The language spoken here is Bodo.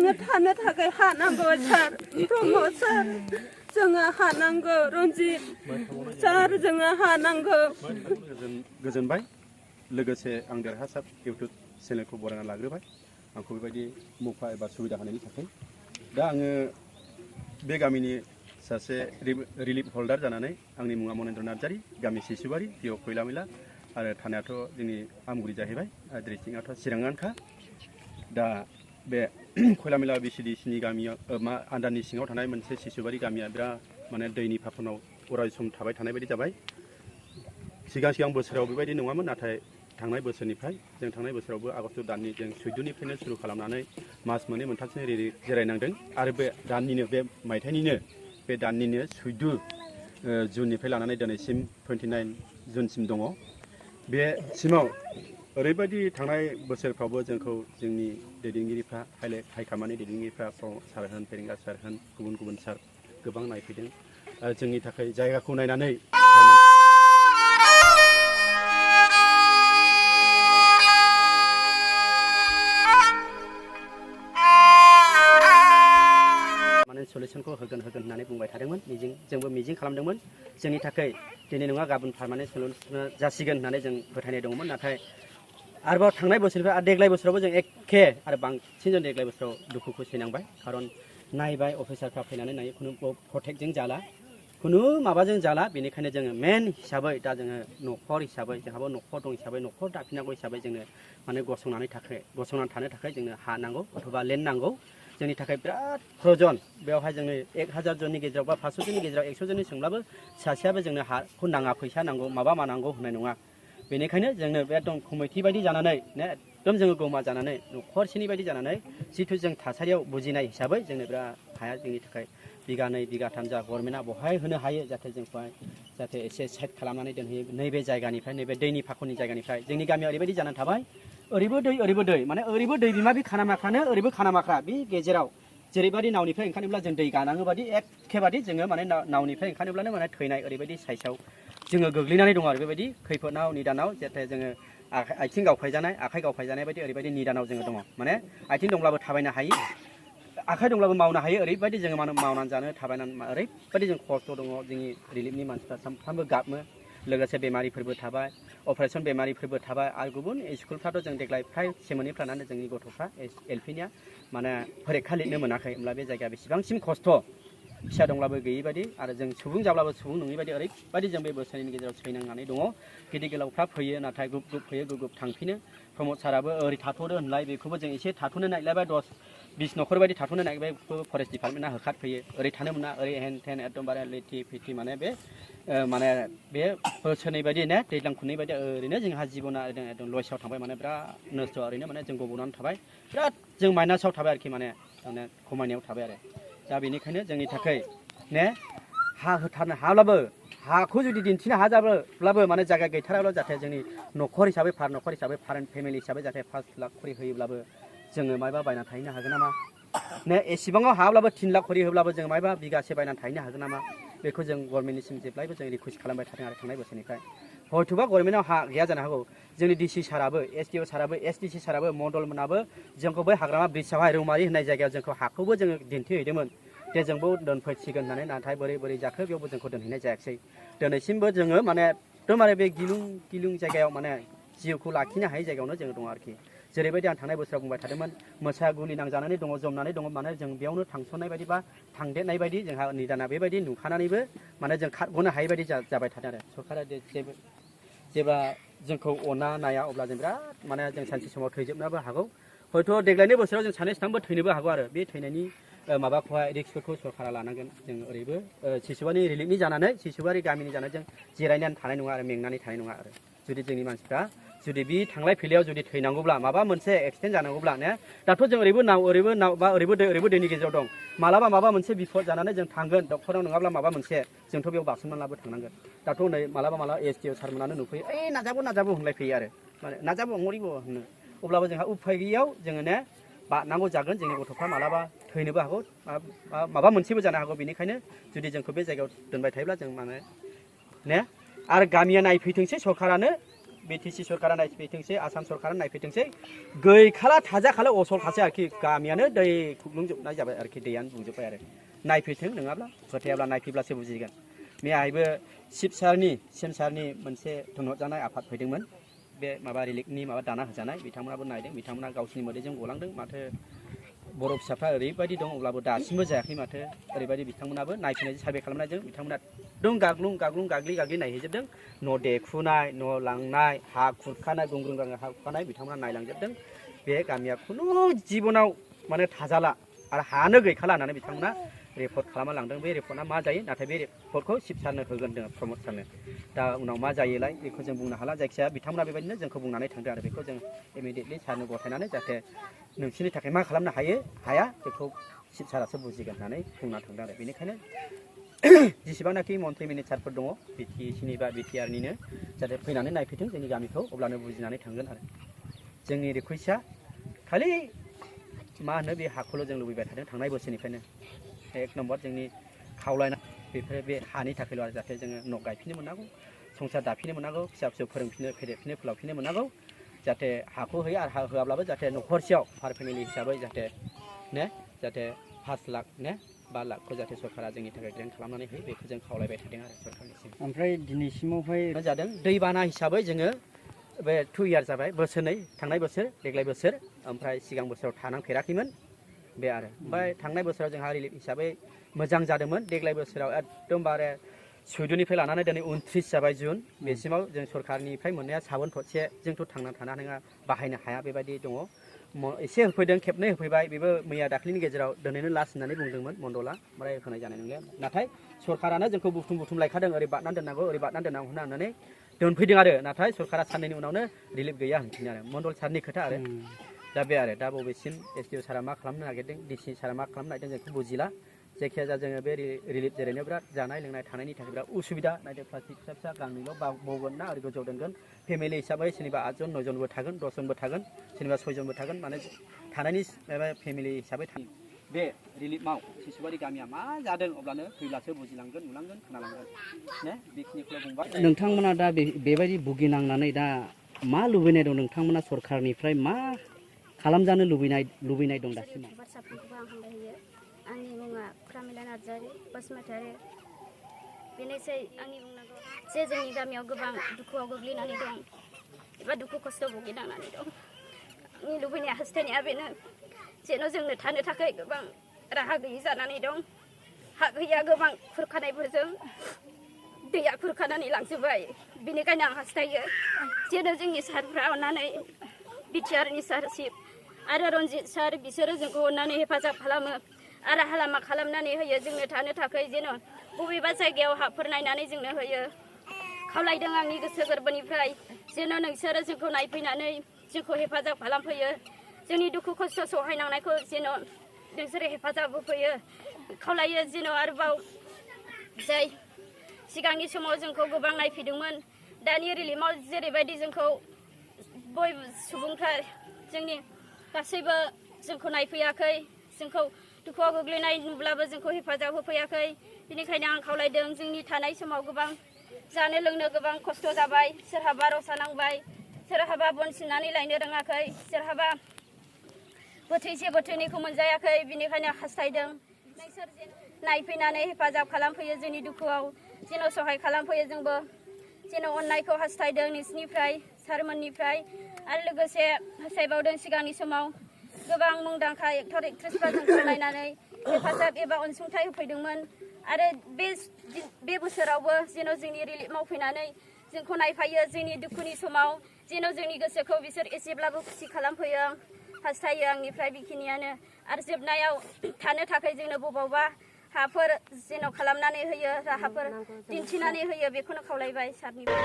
जोङो थानो थाखाय हा नांगौ सार प्रमद सार जोङो हा नांगौ रन्जित सार जोङो हा नांगौ गोजोनबाय लोगोसे आं देरहासार इउटुब चेनेलखौ बरायना लाग्रोबाय आंखौ बेबायदि मौका एबा सुबिदा होनायनि थाखाय दा आङो बे गामिनि सासे रिलिफ हल्डार जानानै आंनि मुङा मनेन्द्र नार्जारी गामि सिसुबारि पिअ खैलामैला आरो थानायाथ' जोंनि आमगुरि जाहैबाय डिस्ट्रिक्टआथ' चिराङानोखा दा बे खैलामैला बिसिडिसिनि गामियाव आन्दारनि सिङाव थानाय मोनसे सिसुबारि गामिया बिराद माने दैनि फाखनाव अराय सम थाबाय थानाय बायदि जाबाय सिगां बोसोराव बेबायदि नङामोन नाथाय थांनाय बोसोरनिफ्राय जों थांनाय बोसोरावबो आगस्ट दाननि जों 14निफ्रायनो सुरु खालामनानै मास मोननै मोनथामसिम जिरायनांदों आरो बे दाननिनो बे मायथाइनिनो बे दाननिनो 14 जुननिफ्राय लानानै दिनैसिम 29 जुनसिम दङ बे सिमाव ओरैबायदि थांनाय बोसोरफ्रावबो जोंखौ जोंनि दैदेनगिरिफ्रा हाइखामानि दैदेनगिरिफ्रा सार होन फेरेंगा सार होन गुबुन सार गोबां नायफैदों आरो जोंनि थाखाय जायगाखौ नायनानै सलिउसनखौ होगोन होननानै बुंबाय थादोंमोन जोंबो मिजिं खालामदोंमोन जोंनि थाखाय दिनै नङा गाबोन पारमानेन्ट सलिउसन जासिगोन होननानै जों फोथायनाय दंमोन नाथाय आरोबाव थांनाय बोसोरनिफ्राय देग्लाय बोसोरावबो जों एखे आरो बांसिन जों देग्लाय बोसोराव दुखुखौ सैनांबाय खारन नायबाय अफिसारफ्रा फैनानै नायो खुनु प्रटेक्टजों जाला खुनु माबाजों जाला बेनिखायनो जोङो मेन हिसाबै दा जोङो न'खर हिसाबै जोंहाबो न'खर दं हिसाबै न'खर दाफिननांगौ हिसाबै जोङो माने गसंनानै थानो थाखाय जोंनो हा नांगौ अथवा लेन्ड नांगौ जोंनि थाखाय बिराद प्रयजन बेवहाय जोङो 1000 जननि गेजेराव बा 500 जननि गेजेराव 100 जननि सोंब्लाबो सासेयाबो जोंनो हाखौ नाङा फैसा नांगौ माबा नांगौ होननाय नङा बेनिखायनो जोंनो बे एकदम कमिटि बायदि जानानै एकदम जोङो गमा जानानै न'खरसेनि बायदि जानानै जिथु जों थासारियाव बुजिनाय हिसाबै जोंनो बिराद हाया जोंनि थाखाय बिगानै बिगाथाम जा गभर्नमेन्टआ बहाय होनो हायो जाहाथे जोंखौहाय जाहाथे एसे साइड खालामनानै दोनहैयो नैबे जायगानिफ्राय नैबे दैनि फाखननि जायगानिफ्राय जोंनि गामियाव ओरैबायदि जानानै थाबाय ओरैबो दै माने ओरैबो दै बिमा बे खानामाखानो ओरैबो खानामाखा बे गेजेराव जेरैबायदि नावनिफ्राय ओंखारनोब्ला जों दै गानाङो बादि एखेबादि जोङो माने नावनिफ्राय ओंखारनोब्लानो माने थैनाय ओरैबायदि साइसाव जोङो गोग्लैनानै दङ आरो बेबायदि खैफोदनाव निदानाव जाहाथे जोङो आथिं गावफायजानाय आखाइ गावफायजानाय बायदि ओरैबायदि निदानाव जोङो दङ माने आथिं दंब्लाबो थाबायनो हायि आखाइ दंब्लाबो मावनो हायो ओरैबायदि जोङो मावनानै जानो थाबायनानै ओरैबायदि जों खस्थ' दङ जोंनि रिलिफनि मानसिफ्रा सानफ्रामबो गाबो लोगोसे बेमारिफोरबो थाबाय अपारेशन बेमारिफोरबो थाबाय आरो गुबुन स्कुलफ्राथ' जों देग्लाय फ्राय सेमोननिफ्रायनो जोंनि गथ'फ्रा एलपिनिया माने फरिखा लिरनो मोनाखै होमब्ला बे जायगाया बेसेबांसिम खस्थ' फिसा दंब्लाबो गैयि बायदि आरो जों सुबुं जाब्लाबो सुबुं नङि बायदि ओरैबायदि जों बे बोसोरनि गेजेराव सैनांनानै दङ गिदिर गोलावफ्रा फैयो नाथाय गुप फैयो गुप थांफिनो प्रमद साराबो ओरै थाथ'दो होनलाय बेखौबो जों एसे थाथ'नो नागिरलायबाय 10-20 न'खर बायदि थाथ'नो नागिरबाय बेखौ फरेस्ट डिपार्टमेन्टआ होखारफैयो ओरै थानो मोना ओरै हेन थेन एकदमबारे लेथि फिथि माने बे बोसोरनै बायदि ने दैज्लां खुननै बायदि ओरैनो जोंहा जिबना एकदम लसआव थांबाय माने बिराद नस्थ' ओरैनो माने जों गब'नानै थाबाय बिराद जों माइनासाव थाबाय आरोखि माने खमायनायाव थाबाय आरो दा बेनिखायनो जोंनि थाखाय ने हा होथारनो हाब्लाबो हाखौ जुदि दिन्थिनो हाजाब्लाबो माने जायगा गैथाराब्ला जाहाथे जोंनि न'खर हिसाबै फेमिलि हिसाबै जाहाथे 5 लाख खरि होयोब्लाबो जोङो मायबा बायना थाहैनो हागोन नामा ने एसेबाङाव हाब्लाबो 3 लाख खरि होब्लाबो जों मायबा बिगासे बायनानै थाहैनो हागोन नामा बेखौ जों गभर्नमेन्टनिसिम जेब्लायबो जों रिकुवेस्ट खालामबाय थादों आरो थांनाय बोसोरनिफ्राय हयथ'बा गभर्नमेन्टआव हा गैया जानो हागौ जोंनि डिसि साराबो एसडिअ साराबो एसडिसि साराबो मण्डलमोनाबो जोंखौ बै हाग्रामा ब्रिजआवहाय रौमारि होननाय जायगायाव जोंखौ हाखौबो जोङो दिन्थिहैदोंमोन जे जोंबो दोनफैसिगोन होननानै नाथाय बोरै जाखो बेयावबो जोंखौ दोनहैनाय जायाखिसै दिनैसिमबो जोङो माने एकदमबारे बे गिलुं जायगायाव माने जिउखौ लाखिनो हायै जायगायावनो जोङो दङ आरोखि जेरैबायदि आं थांनाय बोसोराव बुंबाय थादोंमोन मोसा गुलि नांजानानै दङ जमनानै दङ माने जों बेयावनो थांसननाय बायदि बा थांदेरनाय बायदि जोंहा निदाना बेबायदि नुखानानैबो माने जों खारग'नो हायै बायदि जाबाय थादों आरो सरकारा जेब्ला जोंखौ अना नाया अब्ला जों बिराद माने जों सानसे समाव थैजोबनोबो हागौ हयथ' देग्लायनि बोसोराव जों सानै साथामबो थैनोबो हागौ आरो बे थैनायनि माबाखौहाय रिक्सफोरखौ सरकारा लानांगोन जों ओरैबो सिसुबारि रिलिफनि जानानै सिसुबारि गामिनि जानानै जों जिरायनानै थानाय नङा आरो मेंनानै थानाय नङा आरो जुदि जोंनि मानसिफ्रा जुदि बे थांलाय फैलायाव जुदि थैनांगौब्ला माबा मोनसे एक्सिडेन्ट जानांगौब्ला ने दाथ' जों ओरैबो नाव बा ओरैबो दैनि गेजेराव दं मालाबा माबा मोनसे बिपद जानानै जों थांगोन डक्टराव नङाब्ला माबा मोनसे जोंथ' बेयाव बारसोमनानैबो थांनांगोन दाथ' नै मालाबा एसडिअ सारमोनानो नुफैयो नाजाबो होनलायफैयो आरो माने नाजाबो मरिबो होनो अब्लाबो जोंहा उफाय गैयैयाव जोङो ने बारनांगौ जागोन जोंनि गथ'फ्रा मालाबा थैनोबो हागौ माबा मोनसेबो जानो हागौ बेनिखायनो जुदि जोंखौ बे जायगायाव दोनबाय थायोब्ला जों माने ने आरो गामिया नायफैथोंसै सरकारानो BTC सरकारा नायफैथोंसै आसाम सरकारा नायफैथोंसै गैखाला थाजाखाला असल खासै आरोखि गामियानो दै खुग्लुंजोबनाय जाबाय आरोखि दैयानो बुंजोबबाय आरो नायफैथों नङाब्ला फोथायाब्ला नायफैब्लासो बुजिगोन मैयाहायबो सिमसारनि मोनसे थुनहरजानाय आफाद फैदोंमोन बे माबा रिलिफनि माबा दाना होजानाय बिथांमोनाबो नायदों बिथांमोना गावसिनि मोदैजों गलांदों माथो बर' फिसाफ्रा ओरैबायदि दं अब्लाबो दासिमबो जायाखै माथो ओरैबायदि बिथांमोनाबो नायफैनायजों सार्भे खालामनायजों बिथांमोना दं गाग्लुं नायहैजोबदों न' देखुनाय न' लांनाय हा खुरखानाय गुंग्रुं गांग्रा हा खुरखानाय बिथांमोना नायलांजोबदों बे गामिया खुनु जिबनाव माने थाजाला आरो हानो गैखाला होननानै बिथांमोना रिपर्ट खालामना लांदों बे रिपर्टआ मा जायो नाथाय बे रिपर्टखौ चिफ सारनो होगोन जोङो प्रमद सारनो दा उनाव मा जायोलाय बेखौ जों बुंनो हाला जायखिजाया बिथांमोना बेबायदिनो जोंखौ बुंनानै थांदों आरो बेखौ जों इमिडियेटलि सारनो गथायनानै जाहाथे नोंसोरनि थाखाय मा खालामनो हाया बेखौ चिफ सारासो बुजिगोन होननानै बुंना थांदों आरो बेनिखायनो जेसेबांनाखि मन्त्रि मिनिस्टारफोर दङ BTCनि बा BTRनिनो जाहाथे फैनानै नायफैथों जोंनि गामिखौ अब्लानो बुजिनानै थांगोन आरो जोंनि रिकुवेस्टआ खालि मा होनो बे हाखौल' जों लुबैबाय थादों थांनाय बोसोरनिफ्रायनो एक नम्बर जोंनि खावलायनाय बेफोर बे हानि थाखायल' आरो जाहाथे जोङो न' गायफिननो मोननांगौ संसार दाफिननो मोननांगौ फिसा फिसौ फोरोंफिननो फेदेरफिननो फोलावफिननो मोननांगौ जाहाथे हाखौ होयो आरो हा होआब्लाबो जाहाथे न'खरसेयाव पार फेमिलि हिसाबै जाहाथे 5 लाख 5 लाखखौ जाहाथे सरकारा जोंनि थाखाय ग्रेन्ट खालामनानै होयो बेखौ जों खावलायबाय थादों आरो सरकारनिसिम ओमफ्राय दिनैसिमावहाय जादों दैबाना हिसाबै जोङो बे 2 इयार जाबाय बोसोरनै थांनाय बोसोर देग्लाय बोसोर ओमफ्राय सिगां बोसोराव थानांफेराखैमोन बे आरो ओमफ्राय थांनाय बोसोराव जोंहा रिलिफ हिसाबै मोजां जादोंमोन देग्लाय बोसोराव एकदमबारे 14निफ्राय लानानै दिनै 29 जाबाय जुन बेसिमाव जों सरकारनिफ्राय मोननाया साबोन थरसे जोंथ' थांना थानो हानाय बाहायनो हाया बेबायदि दङ एसे होफैदों खेबनै होफैबाय बेबो मैया दाख्लैनि गेजेराव दिनैनो लास्ट होननानै बुंदोंमोन मण्डला ओमफ्राय होनाय जानाय नंलिया नाथाय सरकारानो जोंखौ बुथुम लायखादों ओरै बादनानै दोननांगौ ओरै बादनानै दोननांगौ होननानै दोनफैदों आरो नाथाय सरकारा साननैनि उनावनो रिलिफ गैया होनफिनो आरो मण्डल सारनि खोथा आरो दा बे आरो दा बबेसिम SDO सारा मा खालामनो नागिरदों DC सारा मा खालामनो नागिरदों जोंखौ बुजिला जायखिजाया जोङो बे रिलिफ जेरैनो बिराद जानाय लोंनाय थानायनि थाखाय बिराद उसुबिदा नायदो प्लास्टिक फिसा गांनैल' बगोन ना ओरै गोजौ दोनगोन फेमिलि हिसाबै सोरनिबा 8 जन 9 जनबो थागोन 10 जनबो थागोन सोरनिबा 6 जनबो थागोन माने थानायनि माबा फेमिलि हिसाबै बे रिलिफआव सिसुबारि गामिया मा जादों अब्लानो फैब्लासो बुजिलांगोन नुलांगोन खोनालांगोन बेखिनिखौल' बुंबाय नोंथांमोना दा बेबायदि भुगिनांनानै दा मा लुबैनाय दं नोंथांमोना सरकारनिफ्राय मा खालामजानो लुबैनाय दं दासिमाव बाथ्राफोरखौबो आं हामलायहोयो आंनि मुङा प्रमिला नार्जारि बसुमतारि बेनोसै आंनि बुंनांगौ जे जोंनि गामियाव गोबां दुखुआव गोग्लैनानै दं एबा दुखु खस्थ' भुगिनांनानै दं आंनि लुबैनाय हास्थायनाया बेनो जेन' जोंनो थानो थाखाय गोबां राहा गैयि जानानै दं हा गैया गोबां खुरखानायफोरजों दैया खुरखानानै लांजोबबाय बेनिखायनो आं हास्थायो जेन' जोंनि सारफ्रा अननानै BTRनि सारशिप आरो रनजित सार बिसोरो जोंखौ अननानै हेफाजाब खालामो आरो लामा खालामनानै होयो जोंनो थानो थाखाय जेन' बबेबा जायगायाव हाफोर नायनानै जोंनो होयो खावलायदों आंनि गोसो गोरबोनिफ्राय जेन' नोंसोरो जोंखौ नायफैनानै जोंखौ हेफाजाब खालामफैयो जोंनि दुखु खस्थ' सहायनांनायखौ जेन' नोंसोरो हेफाजाब होफैयो खावलायो जेन' आरोबाव जाय सिगांनि समाव जोंखौ गोबां नायफैदोंमोन दानि रिलिफआव जेरैबायदि जोंखौ बयबो सुबुंफ्रा जोंनि गासैबो जोंखौ नायफैयाखै जोंखौ दुखुआव गोग्लैनाय नुब्लाबो जोंखौ हेफाजाब होफैयाखै बेनिखायनो आं खावलायदों जोंनि थानाय समाव गोबां जानो लोंनो गोबां खस्थ' जाबाय सोरहाबा रसा नांबाय सोरहाबा बन सिननानै लायनो रोङाखै सोरहाबा बोथिसे बोथिनैखौ मोनजायाखै बेनिखायनो हास्थायदों नोंसोर नायफैनानै हेफाजाब खालामफैयो जोंनि दुखुआव जेन' सहाय खालामफैयो जोंबो जेन' अननायखौ हास्थायदों नोंसिनिफ्राय सारमोननिफ्राय आरो लोगोसे हास्थायबावदों सिगांनि समाव गोबां मुंदांखा एक्टर एक्ट्रेसफ्रा जोंखौ नायनानै हेफाजाब एबा अनसुंथाइ होफैदोंमोन आरो बे बोसोरावबो जेन' जोंनि रिलिफआव फैनानै जोंखौ नायफायो जोंनि दुखुनि समाव जेन' जोंनि गोसोखौ बिसोर एसेब्लाबो खुसि खालामफैयो हास्थायो आंनिफ्राय बेखिनियानो आरो जोबनायाव थानो थाखाय जोंनो बबावबा हाफोर जेन' खालामनानै होयो राहाफोर दिन्थिनानै होयो बेखौनो खावलायबाय सारनिफ्राय